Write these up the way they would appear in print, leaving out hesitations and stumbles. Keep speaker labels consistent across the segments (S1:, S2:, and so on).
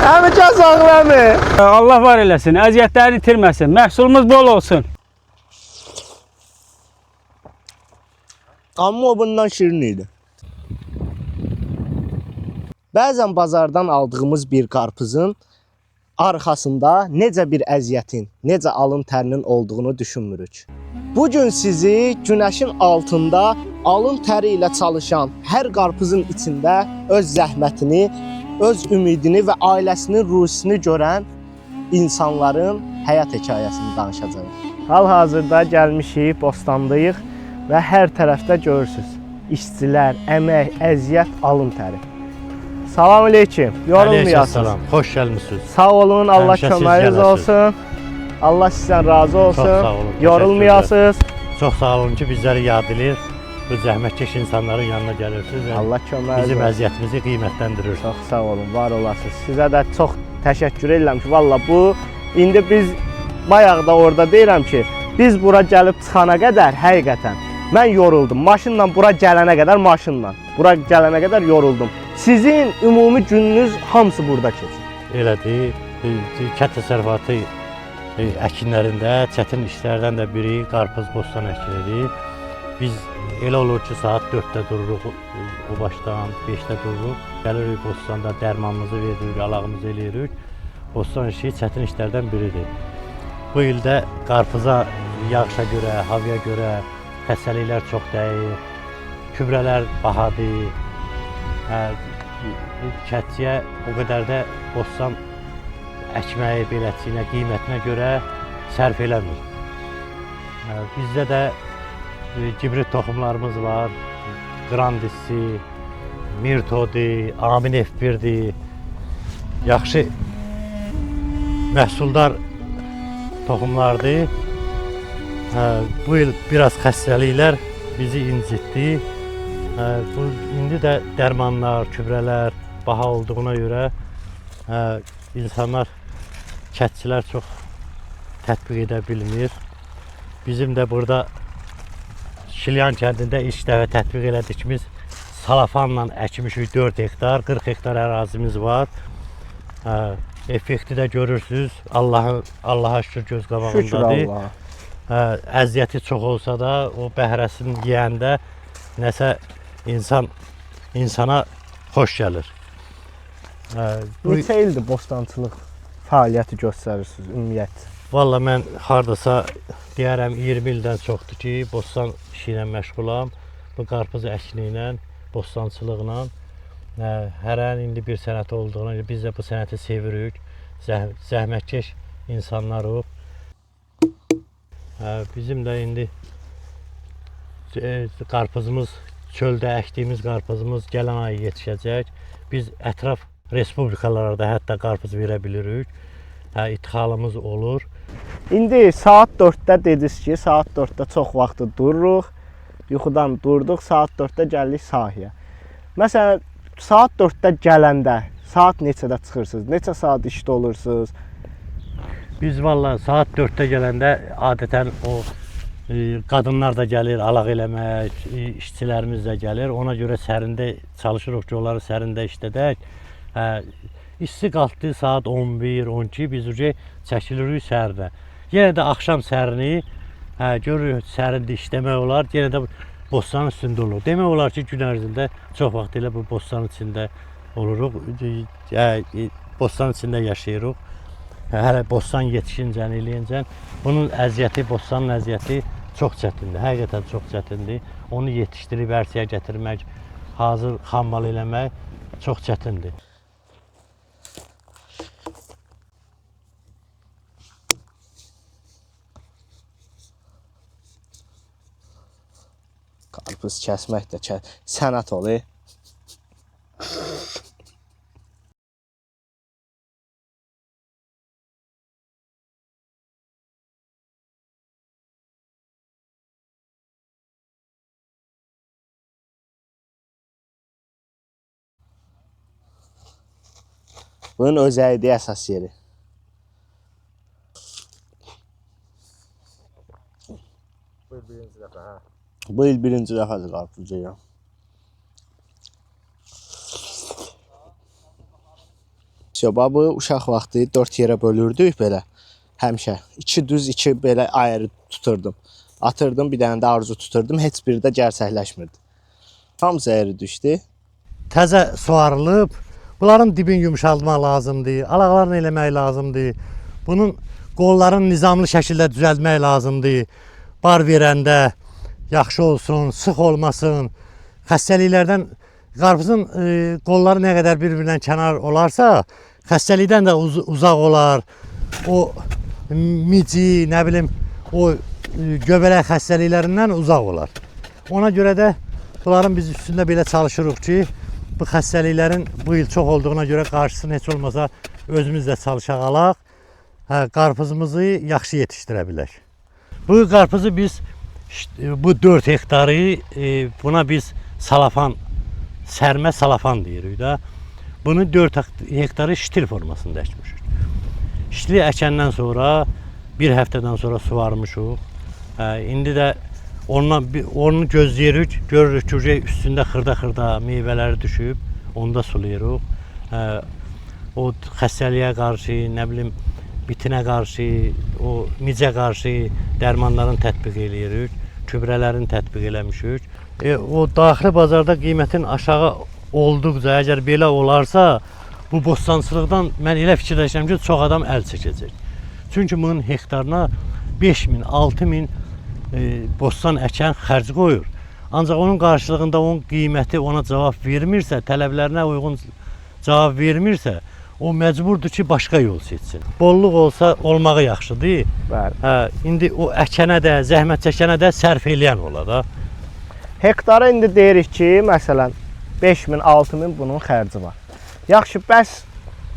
S1: Əmi kəs ağıl əmi.
S2: Allah var eləsin, əziyyətlərini itirməsin. Məhsulumuz bol olsun.
S1: Amma o bundan şirin idi. Bəzən bazardan aldığımız bir qarpızın arxasında necə bir əziyyətin, necə alın tərinin olduğunu düşünmürük. Bu gün sizi günəşin altında alın təri ilə çalışan hər qarpızın içində öz zəhmətini, öz ümidini və ailəsinin ruhunu görən insanların həyat hekayəsini danışacağıq. Hal-hazırda gəlmişik, bostandayıq və hər tərəfdə görürsüz. İşçilər, əmək, əziyyət, alın təri. Salam əleykum. Yorulmayasınız.
S3: Aleykümselam. Xoş gəlmisiniz.
S1: Sağ olun, Allah
S3: Həmişə siz
S1: köməyiniz
S3: gələsiniz.
S1: olsun. Allah sizdən razı olsun.
S3: Çox sağ olun, təşəkkürlər.
S1: Yorulmayasınız.
S3: Çox sağ olun ki, bizləri yad edir. Bu zəhmətkeş insanların yanına gəlirsiniz və
S1: Allah köməyiniz
S3: bizim
S1: olsun.
S3: əziyyətimizi qiymətləndirirsiniz.
S1: Çox sağ olun, var olasınız. Sizə də çox təşəkkür edirəm ki, valla bu indi biz bayaq da orada deyirəm ki, biz bura gəlib çıxana qədər həqiqətən mən yoruldum. Maşınla bura gələnə qədər maşınla. Bura gələnə qədər yoruldum. Sizin ümumi gününüz hamısı burada keçir.
S3: Elədir. Kənd təsərrüfatı əkinlərində çətin işlərdən də biri qarpız bostan əkinidir. Biz elə olur ki, saat 4-də dururuq o başdan, 5-də dururuq. Gəlirik bostanda dərmanımızı veririk, alağımızı eləyirik. Bostan işi çətin işlərdən biridir. Bu il də qarpıza yağışa görə, havaya görə xəstəliklər çox dəyir. Gübrələr bahadır. Hə, kəndçiyə o qədər də bostan əkməyi beləçiyinə, qiymətinə görə sərf eləmir. Hə, bizdə də gibrid toxumlarımız var. Grandisi, Mirtodur, Amin F1-dir. Yaxşı məhsuldar toxumlardır. Hə, bu il biraz xəstəliklər bizi incitdi. Hə, bu indi də dərmanlar, gübrələr baha olduğuna görə hə, insanlar, kəndçilər çox tətbiq edə bilmir. Bizim də burada Şilyan kəndində ilk dəfə tətbiq elədiyimiz salafanla əkmişik 4 hektar, 40 hektar ərazimiz var. Hə, effekti də görürsüz. Allaha şükür göz
S1: Şükür
S3: qabağındadır.
S1: Allaha.
S3: Hə, əziyyəti çox olsa da o bəhrəsini yeyəndə nəsə insan insana xoş gəlir. Hə, bu
S1: Neçə ildir bostançılıq fəaliyyəti göstərirsiniz ümumiyyətcə?
S3: Valla mən hardasa deyərəm 20 ildən çoxdur ki, bostan işi ilə məşğulam. Bu qarpız əkini ilə, bostançılıqla. Hə, hərənin indi bir sənəti olduğuna görə biz də bu sənəti sevirik. Zəhmətkeş insanlarıq. Hə, bizim də indi qarpızımız çöldə əkdiyimiz qarpızımız gələn ay yetişəcək. Biz ətraf respublikalara da hətta qarpız verə bilirik. Hə, idxalımız olur.
S1: İndi saat 4-də dediniz ki, saat 4-də çox vaxtı dururuq. Yuxudan durduq, saat 4-də gəlirik sahəyə. Məsələn, saat 4-də gələndə saat neçədə çıxırsınız? Neçə saat işdə olursunuz?
S3: Biz valla saat 4-də gələndə adətən o qadınlar da gəlir alaq eləməyə, işçilərimiz də gəlir. Ona görə sərində çalışırıq ki, onları sərində işlədək. Hə, isti qalxdı saat 11, 12 biz uca çəkilirik səhərdə. Yenə də axşam sərini, hə, görürük sərindir, işləmək olar. Yenə də bostanın üstündə oluruq. Demək olar ki, gün ərzində çox vaxt elə bu bostanın içində oluruq. Hə, bostanın içində yaşayırıq. Hələ bostan yetişincən, eləyincən bunun əziyyəti, bostanın əziyyəti çox çətindir. Həqiqətən çox çətindir. Onu yetişdirib ərsəyə gətirmək, hazır xammal eləmək çox çətindir.
S1: Qarpız kəsmək də sənət olur. Bunun özəliyi əsas yeri.
S4: Bu il birinci dəfə, hə.
S1: Bu il birinci dəfədir qarpız yeyirəm. Bax, bu uşaq vaxtı 4 yerə bölürdük belə. Həmişə 2 düz, 2 belə ayrı tuturdum. Atırdım, bir dənə də arzu tuturdum. Heç biri də gerçəkləşmirdi. Hamısı əyri düşdü.
S3: Təzə suvarılıb. Bunların dibini yumşaltmaq lazımdır, alaqlarını eləmək lazımdır. Bunun qollarını nizamlı şəkildə düzəltmək lazımdır. Bar verəndə yaxşı olsun, sıx olmasın. Xəstəliklərdən qarpızın qolları nə qədər bir-birindən kənar olarsa, xəstəlikdən də uzaq olar. O mici, nə bilim, o göbələk xəstəliklərindən uzaq olar. Ona görə də bunların biz üstündə belə çalışırıq ki, bu xəstəliklərin bu il çox olduğuna görə qarşısını heç olmasa özümüz də çalışaq alaq. Hə, qarpızımızı yaxşı yetişdirə bilək. Bu qarpızı biz bu 4 hektarı buna biz salafan, sərmə salafan deyirik də. Bunu 4 hektarı ştil formasında əkmişik. Ştili əkəndən sonra bir həftədən sonra suvarmışıq. Hə, indi də onu gözləyirik, görürük ki, üstündə xırda-xırda meyvələri düşüb, onu da sulayırıq. Hə, o xəstəliyə qarşı, nə bilim, bitinə qarşı, o micə qarşı dərmanların tətbiq eləyirik, kübrələrin tətbiq eləmişik. O daxili bazarda qiymətin aşağı olduqca, əgər belə olarsa, bu bostançılıqdan mən elə fikirləşirəm ki, çox adam əl çəkəcək. Çünki bunun hektarına 5000, 6000 bostan əkən xərc qoyur. Ancaq onun qarşılığında onun qiyməti ona cavab vermirsə, tələblərinə uyğun cavab vermirsə, o məcburdur ki, başqa yol seçsin. Bolluq olsa olmağı yaxşıdır.
S1: Bəli.
S3: Hə, indi o əkənə də, zəhmət çəkənə də sərf eləyən ola da.
S1: Hektara indi deyirik ki, məsələn 5000, 6000 bunun xərci var. Yaxşı, bəs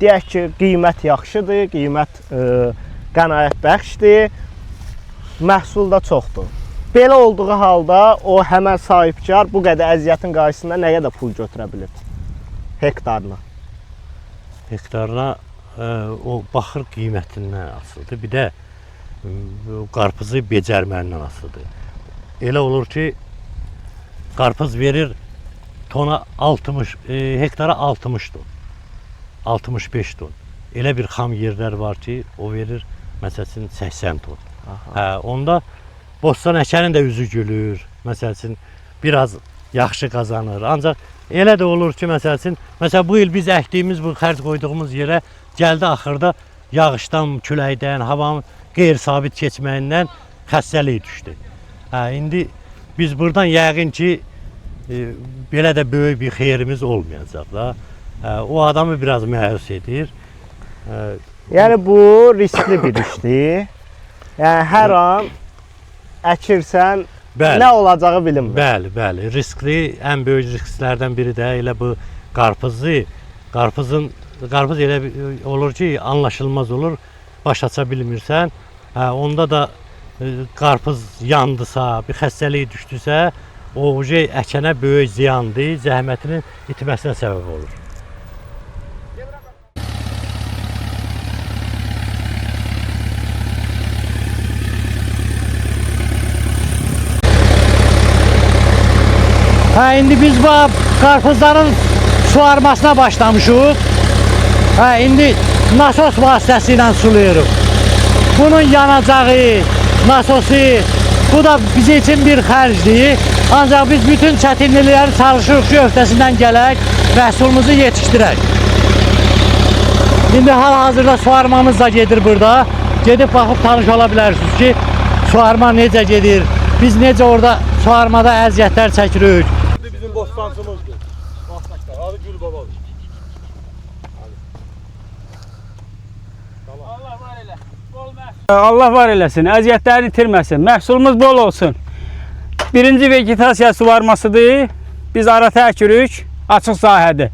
S1: deyək ki, qiymət yaxşıdır, qiymət qənaətbəxşdir, məhsul da çoxdur. Belə olduğu halda o həmən sahibkar bu qədər əziyyətin qarşısında nə qədər pul götürə bilir hektarına?
S3: Hektarına o baxır qiymətindən asılıdır. Bir də qarpızı becərməyindən asılıdır. Elə olur ki, qarpız verir tona 60, hektara 60 ton, 65 ton. Elə bir xam yerlər var ki, o verir məsəl üçün 80 ton.
S1: Aha.
S3: Hə, onda bostan əkənin də üzü gülür. Məsəl üçün biraz yaxşı qazanır. Ancaq elə də olur ki, məsəl üçün, məsələn bu il biz əkdiyimiz, bu xərc qoyduğumuz yerə gəldi axırda yağışdan, küləkdən, havanın qeyri-sabit keçməyindən xəstəlik düşdü. Hə, indi biz buradan yəqin ki, belə də böyük bir xeyrimiz olmayacaq da. Hə, o adamı biraz məyus edir.
S1: Yəni bu riskli bir işdir. Yəni hər an əkirsən,
S3: Bəli.
S1: nə olacağı bilinmir.
S3: Bəli, bəli. Riskli, ən böyük risklərdən biri də elə bu qarpızı. Qarpız elə olur ki, anlaşılmaz olur, baş aça bilmirsən. Hə, onda da qarpız yandısa, bir xəstəlik düşdüsə, o əkənə böyük ziyandır, zəhmətinin itməsinə səbəb olur. Hə, indi biz bu qarpızların suvarmasına başlamışıq. Hə, indi nasos vasitəsilə sulayırıq. Bunun yanacağı, nasosu, bu da bizim üçün bir xərcdir. Ancaq biz bütün çətinlikləri çalışırıq ki, öhdəsindən gələk, məhsulumuzu yetişdirək. İndi hal-hazırda suvarmamız da gedir burada. Gedib baxıb tanış ola bilərsiniz ki, suvarma necə gedir, biz necə orada suvarmada əziyyətlər çəkirik.
S4: Bizim bostancımızdır. Adı Gül Babadır.
S2: Allah var elə. Bol məhsul. Allah var eləsin, əziyyətlərini itirməsin. Məhsulumuz bol olsun. Birinci vegetasiya suvarmasıdır. Biz arata əkirik, açıq sahədir.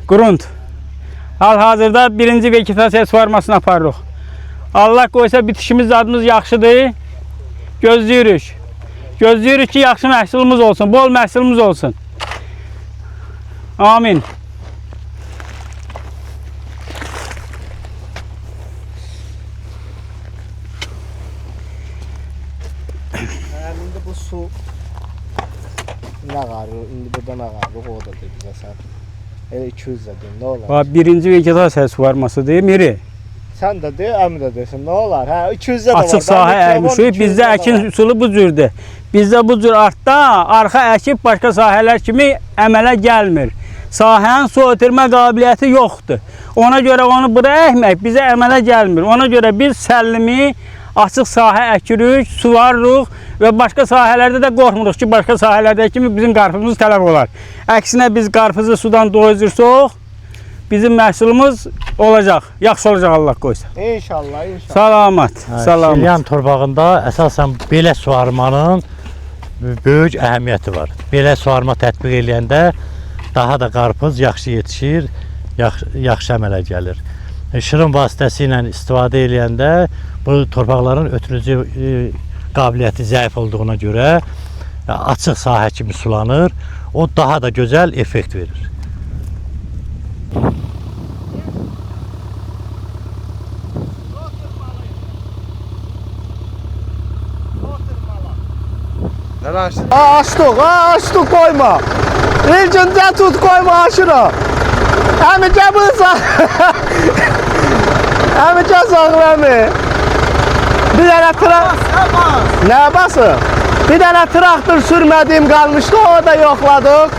S2: Qrunt. Hal-hazırda birinci vegetasiya suvarmasını aparırıq. Allah qoysa bitişimiz zadımız yaxşıdır. Gözləyirik. Gözləyirik ki, yaxşı məhsulumuz olsun, bol məhsulumuz olsun. Amin.
S1: İndi bu su nə qarır, indi burada nə qarır, o da deyir bizə sən. Elə 200 də deyim, nə olar?
S2: Bax, birinci vegetasiya suvarmasıdır, Miri.
S1: Sən də de, əmi də desin, nə olar? Hə, 200-də də var.
S2: Açıq sahə
S1: Məndə
S2: əkmişik.
S1: mikrofon 200-də
S2: Bizdə
S1: də
S2: əkin
S1: var.
S2: üsulu bu cürdür. Bizdə bu cür artda arxa əkib başqa sahələr kimi əmələ gəlmir. Sahənin su ötürmə qabiliyyəti yoxdur. Ona görə onu bura əkmək bizə əmələ gəlmir. Ona görə biz səllimi açıq sahə əkirik, suvarırıq və başqa sahələrdə də qorxmuruq ki, başqa sahələrdə kimi bizim qarpızımız tələf olar. Əksinə biz qarpızı sudan doyuzursaq, bizim məhsulumuz olacaq, yaxşı olacaq Allah qoysa.
S1: İnşallah, inşallah.
S2: Salamat, salamat.
S3: Şilyan torpağında əsasən belə suvarmanın böyük əhəmiyyəti var. Belə suvarma tətbiq eləyəndə daha da qarpız yaxşı yetişir, yaxşı əmələ gəlir. Şırın vasitəsilə istifadə eləyəndə bu torpaqların ötürücü qabiliyyəti zəif olduğuna görə açıq sahə kimi sulanır. O daha da gözəl effekt verir.
S1: Aa, açdıq, aa, açdıq, qoyma. İlkin də tut, qoyma, aşırı. Əmi, gəl bunu sağ. Əmi, gəl saxla, əmi. Bir dənə Nə bası? Bir dənə traktor sürmədiyim qalmışdı, onu da yoxladıq.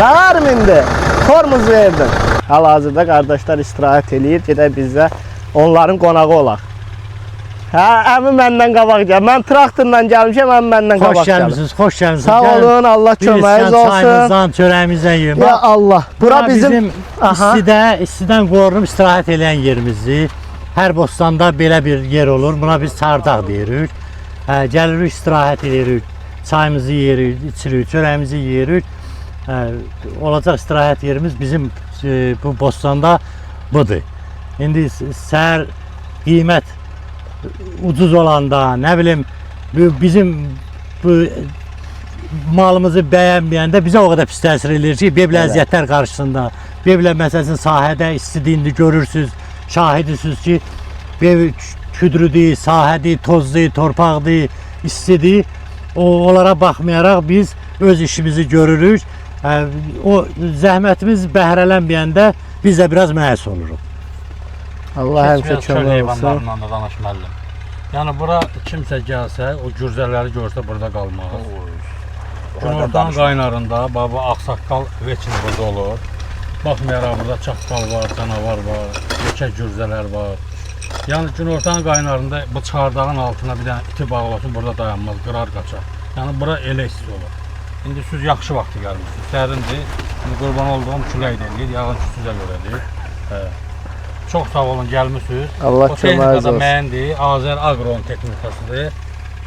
S1: Nə var indi? Tormuz verdim. Hal-hazırda qardaşlar istirahət eləyir. Gedək biz də onların qonağı olaq. Hə, əmi məndən qabaq gəl. Mən traktorla gəlmişəm, əmi məndən
S3: Xoş
S1: qabaq gəlib.
S3: gəlmisiniz, xoş gəlmisiniz.
S1: Sağ
S3: Gəlin,
S1: olun, Allah
S3: bir
S1: köməyiniz
S3: iskan
S1: olsun.
S3: Çayımızdan, çörəyimizdən yiyin.
S1: Ya Allah. Bura bizim Aha.
S3: istidən qorunub istirahət eləyən yerimizdir. Hər bostanda belə bir yer olur. Buna biz çardaq deyirik. Hə, gəlirik, istirahət eləyirik. Çayımızı yeyirik, içirik, çörəyimizi yeyirik. Hə, olacaq istirahət yerimiz bizim bu bostanda budur. İndi səhər qiymət ucuz olanda, nə bilim bizim bu malımızı bəyənməyəndə bizə o qədər pis təsir eləyir ki, belə əziyyətlər qarşısında, belə məsəl üçün sahədə istidir indi görürsüz, şahidisiniz ki, belə küdrüdür, sahədir, tozdur, torpaqdır, istidir. Onlara baxmayaraq biz öz işimizi görürük. O zəhmətimiz bəhrələnməyəndə biz də biraz məyus oluruq.
S1: Allah həmişə
S4: Keçməyən çöl
S1: kömək olsun.
S4: heyvanlarla da danış müəllim. Yəni bura kimsə gəlsə, o gürzələri görsə burada qalmaz. Günortan qaynarında baba ağsaqqal veçin burada olur. Baxmayaraq burada çaqqal var, canavar var, yekə gürzələr var. Yəni günortan qaynarında bu çardağın altına bir dənə iti bağlasın, burada dayanmaz, qırar qaçar. Yəni bura elə isti olur. İndi siz yaxşı vaxtı gəlmisiniz. Sərindir. İndi qurban olduğum külək də eləyir, yağın ki sizə görədir. Hə. Çox sağ olun gəlmisiniz.
S1: Allah
S4: O texnika
S1: köməyiniz
S4: da
S1: olsun.
S4: məndir. Azər Agron texnikasıdır.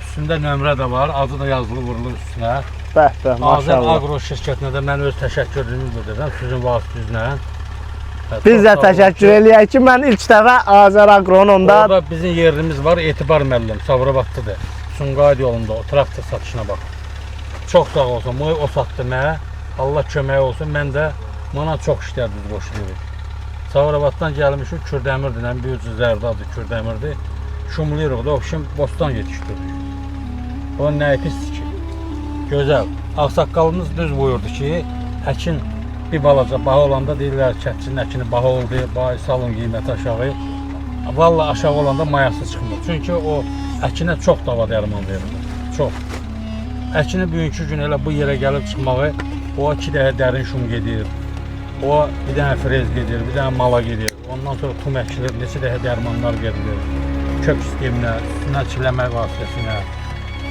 S4: Üstündə nömrə də var, adı da yazılı vurulur üstünə.
S1: Bəh bəh,
S4: Azər
S1: maşallah.
S4: Agro şirkətinə də mən öz təşəkkürümü bildirirəm sizin vasitənizlə. Hə,
S1: Biz
S4: çox
S1: də
S4: sağ olun.
S1: təşəkkür eləyək ki, mən ilk dəfə Azər Agronun onda
S4: Orada bizim yerimiz var, Etibar müəllim, Sabirabadlıdır. Sumqayıt yolunda o traktor satışına bax. Çox sağ olsun, o satdı mənə. Allah köməyi olsun. Mən də buna çox işlər düz qoşuluyor. Sabirabaddan gəlmişik, Kürdəmirdir, ən böyük zərdadır, Kürdəmirdir. Şumlayırıq da, o şimdi bostan yetişdiririk. O nə pisdir ki. Gözəl. Ağsaqqalımız düz buyurdu ki, əkin bir balaca baha olanda deyirlər kəndçinin əkini baha oldu, bay salın qiyməti aşağı. Vallahi aşağı olanda mayası çıxmır. Çünki o əkinə çox dava dərman verilir. Çox. Əkini bugünkü gün elə bu yerə gəlib çıxmağı o 2 dəfə dərin şum gedir. O bir dənə frez gedir, bir dənə mala gedir. Ondan sonra tum əkilir, neçə dəfə dərmanlar verilir. Kök sisteminə, üstünə çiləmə vasitəsinə.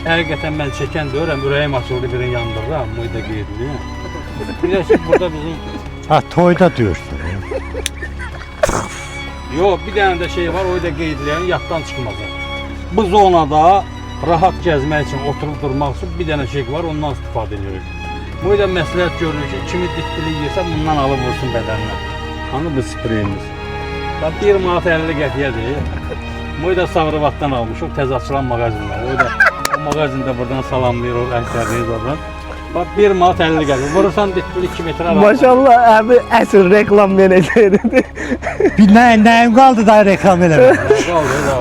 S4: Həqiqətən mən çəkən deyirəm, ürəyim açıldı birini yandırıram, bunu da qeyd edeyim. Bir də ki, burada bizim
S3: Ha, toyda döyürsün.
S4: Yox, bir dənə də şey var, o da qeyd eləyən yaddan çıxmasın. Bu zonada rahat gəzmək üçün, oturub durmaq üçün bir dənə şey var, ondan istifadə edirik. Bu da məsləhət görürük ki, kimi ditdili yeyirsə bundan alıb vursun bədəninə. Hanı bu spreyimiz? Bax 1 manat 50 qəpiyyədir. Bu da Sabirabaddan almışıq, təzə açılan mağazinlər. O da o mağazində buradan salamlayırıq əksərliyiz oradan. Bax 1 manat 50 qəpiyə. Vurursan ditdili 2 metr aralı.
S1: Maşallah əmi əsl reklam meneceridir.
S3: Bir nəyim qaldı da reklam eləmək.
S4: Qaldı da.